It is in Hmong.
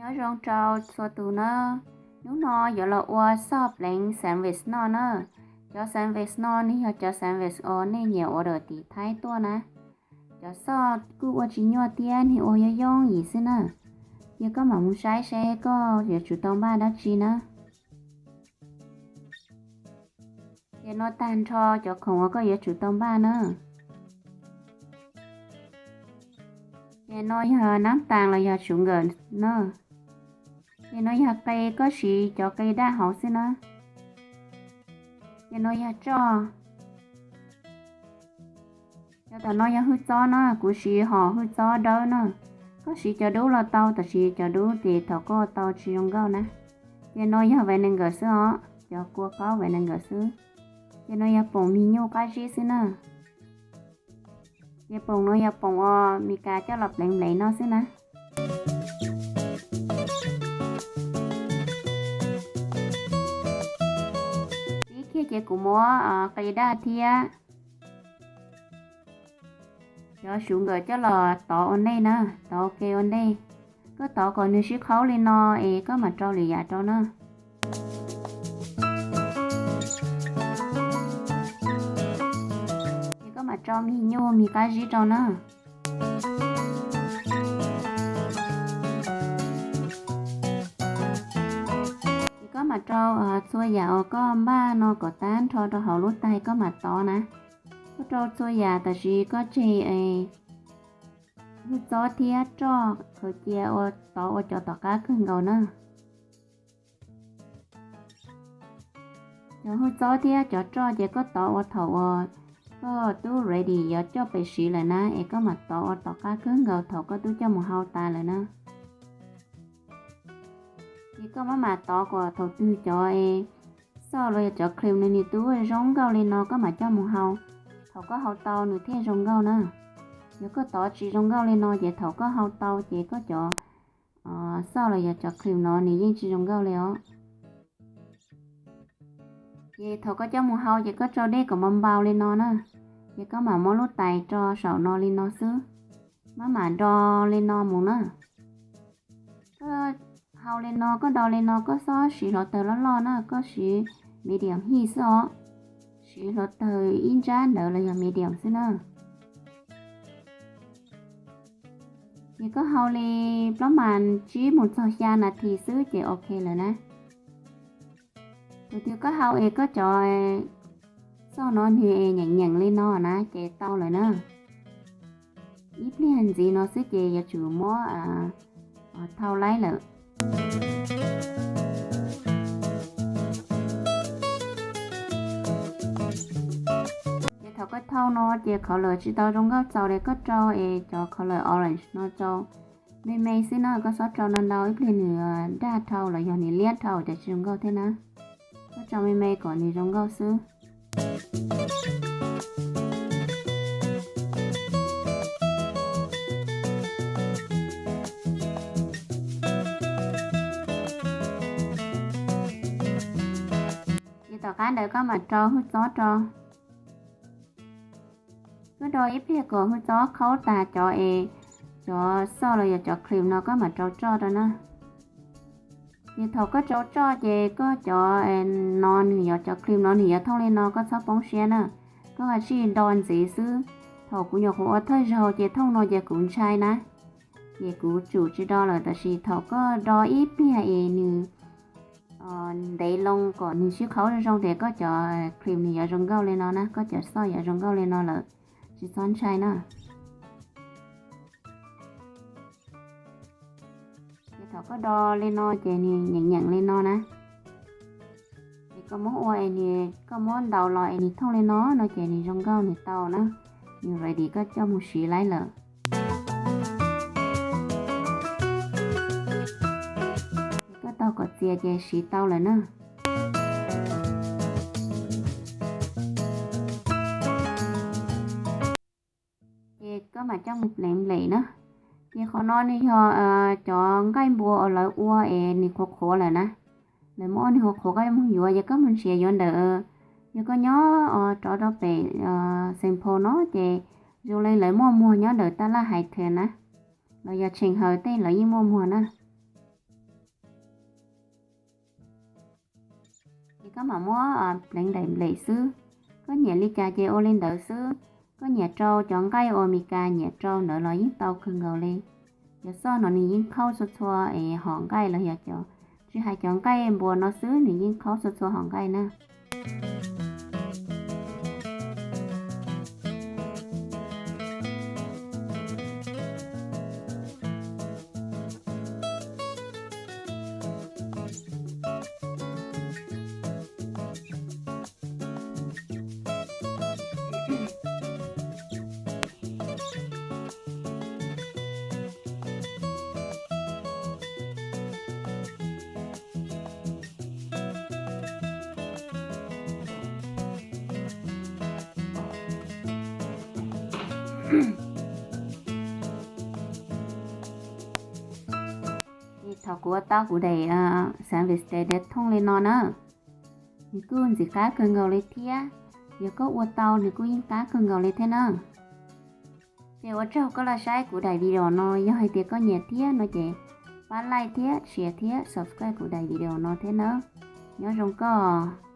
Nyob zoo rau txhua tus na, hnub no yuav los ua xoj pleev sandwich noj na. Cov sandwich no nws yog cov sandwich uas nej nyiam order tim Thaib tuaj na. Cov xoj kuj ua tsis nyuaj thiab, nws ua yooj yooj yim xwb na. Cia koj mam mus saib seb koj yuav tsum tau npaj dab tsi na. Ces no tag nrho cov khoom uas koj yuav tsum tau npaj na. Ces no yog nab tas los yog sugar na. Ces no yog qe, koj siv cov qe daj hauv xwb na. Ces no yog tsoj. Cov tom no yog hwj txob na, kuv siv hom hwj txob dawb na. Koj siv cov dub los tau, tab sis cov dub ces thaum koj tau tsis zoo nkauj na. Ces no yog vinegar xwb os, cov kua qaub vinegar xwb. Ces no yog poom mis nyuj qab zib xwb na. Ces poom no yog poom uas Meskas coj los pleev pleev no xwb na. Ib kiag ces kuv muab qe daj thiab cov sugar coj los tov ua ntej na, tov ua ke ua ntej. Koj tov kom nws sib qhaub li no es koj mam rau lwm yam rau na. Ces koj mam rau mis nyuj mis qab zib rau na. Ces koj mam rau txhua yam uas koj npaj no kom tag nrho rau hauv lub tais koj mam tov na. Koj rau txhua yam tab sis koj tseg hwj txob thiab roj khaws cia ua tov ua cov tom qab kawg nkaus na. Cov hwj txob thiab cov roj ces koj tov ua thaum uas koj twb ready yuav coj pem siv lawm na, es koj mam tov ua tom qab kawg nkaus thaum koj twb coj mus hau tas lawm na. Ces koj mam mam tov kom thaum twg cov xoj los yog cov cream nws nws twb zoo nkauj li no koj mam coj mus hau. Thaum koj hau tau nws thiaj zoo nkauj na. Yog koj tov tsis zoo nkauj li no ces thaum koj hau tau ces koj cov xoj los yog cov cream no nws yeej tsis zoo nkauj li os. Ces thaum koj coj mus hau ces koj rau dej kom npau npau li no na. Ces koj mam muab lub tais rau saum no li no xwb. Mam mam do li no mus na. Koj hau li no, koj do li no, koj txhob siv hluav taws loj loj na, koj siv medium heat xwb os. Siv hluav taws ib nrab ntawd los yog medium xwb na. Ces koj hau li plaub mas tsib mus txog xya nas this xwb ces ok lawm na. Thaum twg koj hau es koj cov xoj no nws es nyeem nyeem li no na ces tau lawm na. Ib pliag ntxiv no xwb ces yuav tsum muab thau laib lawm. Ces thaum koj thau no ces color tsis tau zoo nkauj txaus li, koj rau es cov color orange no rau me me xwb na, koj txhob rau ntau ntau ib pliag nws daj dhau los yog nws liab dhau ces tsis zoo nkauj thiab na. Koj rau me me kom nws zoo nkauj xwb. Ces tom qab ntawd koj mam rau hwj txob rau. Koj do ib pliag kom hwj txob qhaub tas cov es cov xoj los yog cov cream no koj mam rau tsoj rau na. Ces thaum koj rau tsoj ces koj cov no nws yog cov cream no nws yuav thooj li no, koj txhob poob siab na. Koj kav tsij do ntxiv xwb. Thaum kuv nyuam qhuav ua thawj zaug ces thooj no ces kuv ntshai na, ces kuv tsum tsis do lawm, tab sis thaum koj do ib pliag es nws ntev loo kom nws sib qhaub zoo zoo ces koj cov cream nws yuav zoo nkauj li no na, koj cov xoj yuav zoo nkauj li no lawm, tsis txhob ntshai na. Ces thaum koj do li no ces nws nyeem nyeem li no na. Ces koj muab ua es nws, koj muab ntaus los es nws thooj li no no ces nws zoo nkauj nws tau na, nws ready koj coj mus siv laib lawm. Ces koj taug kom txias ces siv tau lawm na. Ces koj mam coj mus pleev nplem na. Ces qhov no nws yog cov nqaij npua uas lawv ua es nws qhuav qhuav lawm na. Lawv muab ua nws qhuav qhuav koj coj mus yuav, ces koj mus nrhiav yuav ntawm, yog koj nyob rov rau pem Saint Paul no ces zoo li lawv muaj muag nyob ntawm tab laj hais tias na, los yog tsheej hawm tej lawv yeej muaj muag na. Koj mam muab pleev daim nplem xwb. Koj nyiam li cas ces ua li ntawd xwb. Koj nyiam rau cov nqaij uas Meskas nyiam rau ntawd los yeej tau kawg nkaus li. Cov xoj no nws yeej khaub txhua txhua es hom nqaij los yog cov, tsis hais cov nqaij npua no xwb nws yeej khaub txhua txhua hom nqaij na. Thaum kuv ua tau kuv daim xav vim tes dav thooj li no na, nws kuj ntxim qab kawg nkaus li thiab. Yog koj ua tau nws kuj yeej qab kawg nkaus li thiab na. Ces ua tsaug koj los saib kuv daim video no, yog hais tias koj nyiam thiab no ces pab like thiab share thiab subscribe kuv daim video no thiab nawb. Nyob zoo koj.